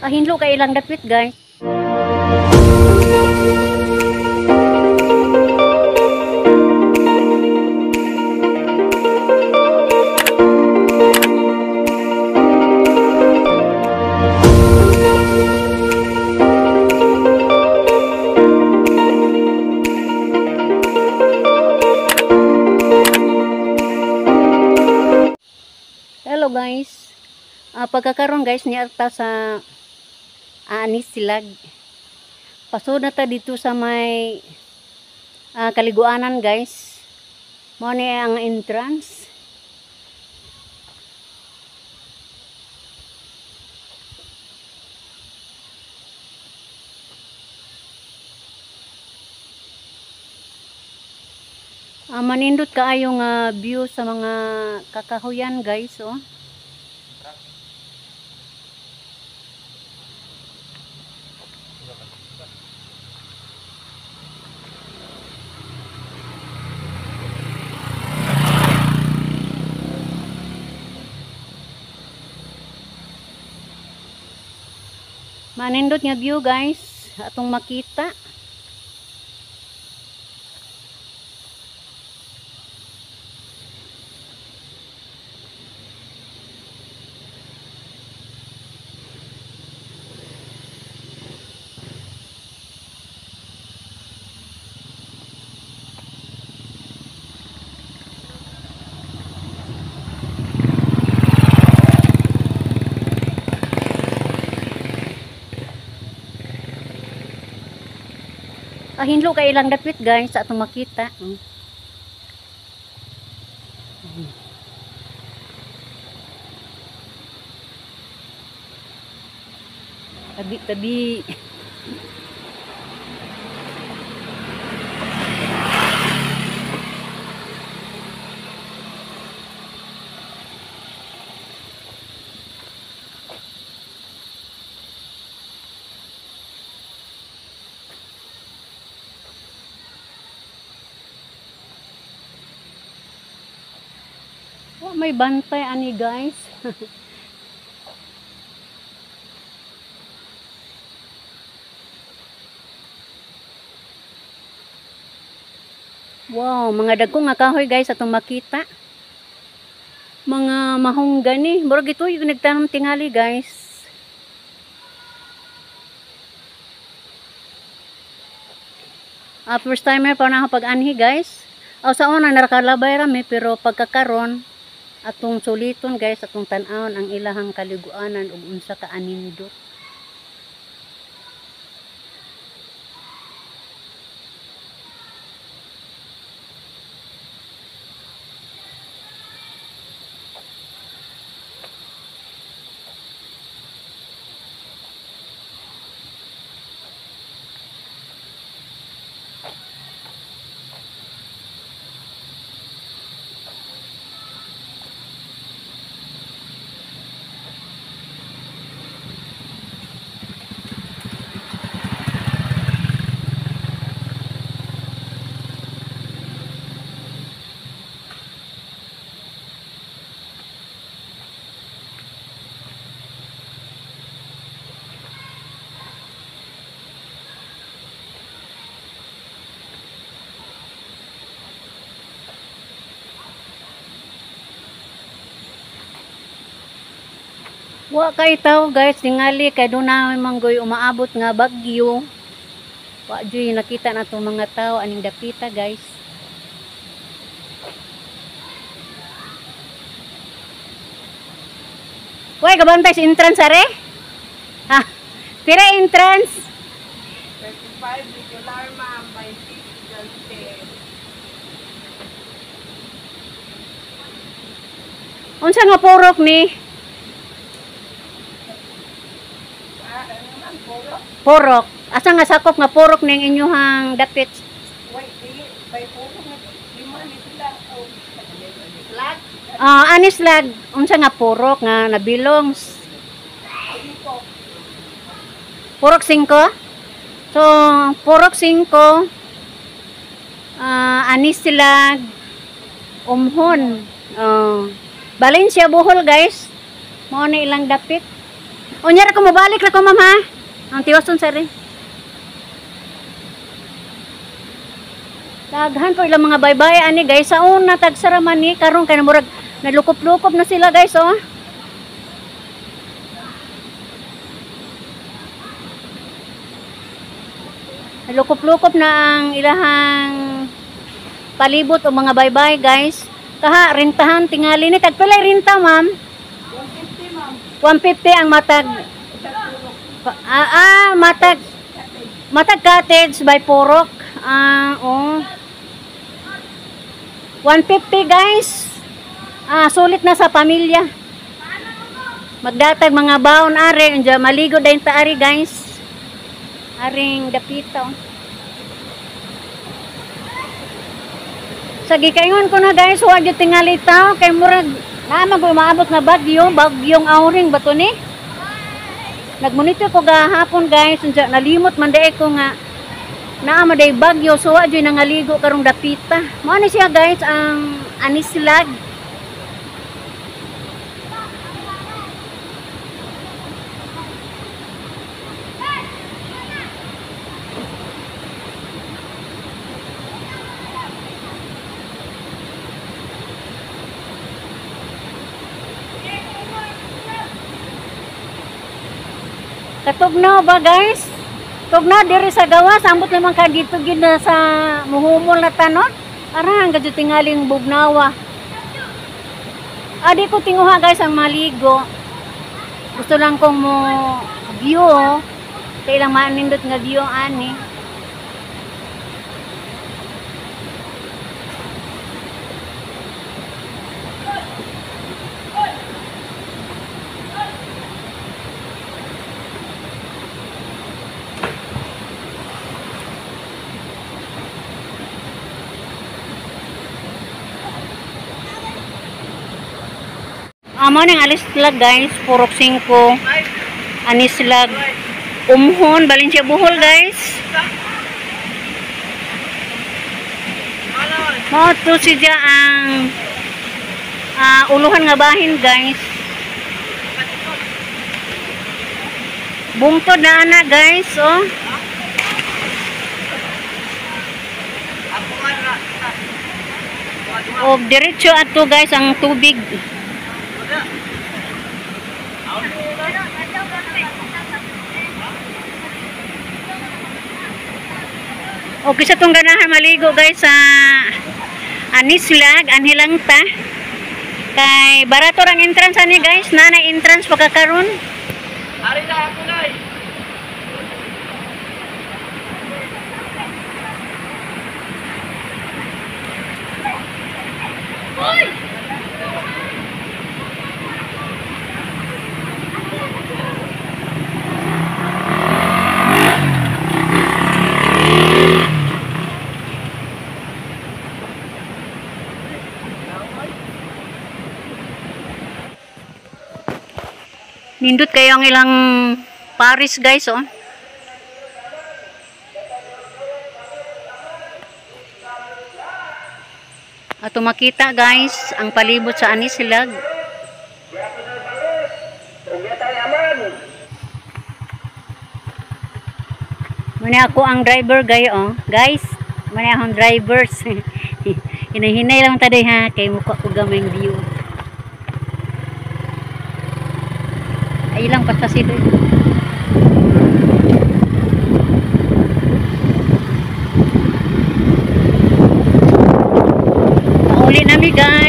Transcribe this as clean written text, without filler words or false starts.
Hinlo kay ilang dapit, guys. Hello guys. Pagkakaroon guys niarta sa Anisilag. Pasod na ta dito sa may kaliguanan guys. Mao ni ang entrance. Manindot kaayo nga view sa mga kakahuyan guys, oh. Manindot nga view guys, atong makita. Hinlo kay ilang dapit guys sa atong makita. Tabi tabi. Oh, may bantay ani guys. Wow, mga dagko nga kahoy guys atong makita. Mga mahonggani, murag ito yung nagtanom tingali guys. First timer pa na pag-anhi guys. Sa una narakalabay rami pero pagkakaron atong suliton guys, atong tan-awon ang ilahang kaliguanan ug unsa ka anindot. Wa kay tao guys, tingali kay doon na manggoy umaabot nga bagyo. Wa juy nakita na tong mga tao aning dapita guys. Way kabantay sa entrance are? Ha. Pira entrance? 35 regular ma'am, by 6. Unsa nga purok ni? Purok. Asa nga sakop nga purok ning inyuhang dapit? Anis lag unsa nga purok nga nabilongs? Purok 5. So purok 5, anis lag umhon. Valencia Bohol guys. Mao ni ilang dapit. Unya ra ko mobalik ra ko ma'am ha. Ang tiwason sir. Daghan po ilang mga baybay ani guys. Sa una tagsara man ni karon kay murag nalukop-lukop na sila guys oh. Nalukop-lukop na ang ilahang palibot o mga baybay guys. Kaha rentahan tingali ni tagpilay renta ma'am? 150 ma'am. 150 ang matag matag matag cottage by purok. Oh. 150 guys. Sulit na sa pamilya. Magdatag mga baon are, unja maligo dayon ta ari guys. Aring dapita. Sa gikaingon ko na guys, wa gyud tingali tawo kay murag naa man maabot nga bagyo, bagyong auring ba to ni? Nagmonitor ko gahapon guys, unja nalimot man dae ko nga naa man day bagyo, so wa jud nangaligo karong dapita. Mao ni siya guys ang Anislag. Katugnaw ba guys? Tugnaw diri sa gawas, ambot naman ka dito gid na sa muhumol na tanod. Ara ang gadyo tingaling bugnawa. Adi ko tinguha guys ang maligo. Gusto lang kong mo view. Kay ilang manindot nga view ani. Amo ning Anislag guys, Purok 5, Anislag, Umhon, Valencia, Bohol guys. Mao to siya ang uluhan nga bahin guys. Bungtod na ana guys, oh. Og diretso ato guys ang tubig. Okay sa tong ganahan maligo guys sa Anislag, anhilang ta. Kay barato rang entrance ani guys, nanay entrance pagkakaron. Ari na ako nay. Nindot kayo ang ilang Paris guys oh. Ato makita guys ang palibot sa Anislag. Muna ako ang driver guys oh. Guys, muna akong drivers. Hinahinay lang taday ha kay mukha ko gamay view. Ay lang paspasid. Pauli nami guys.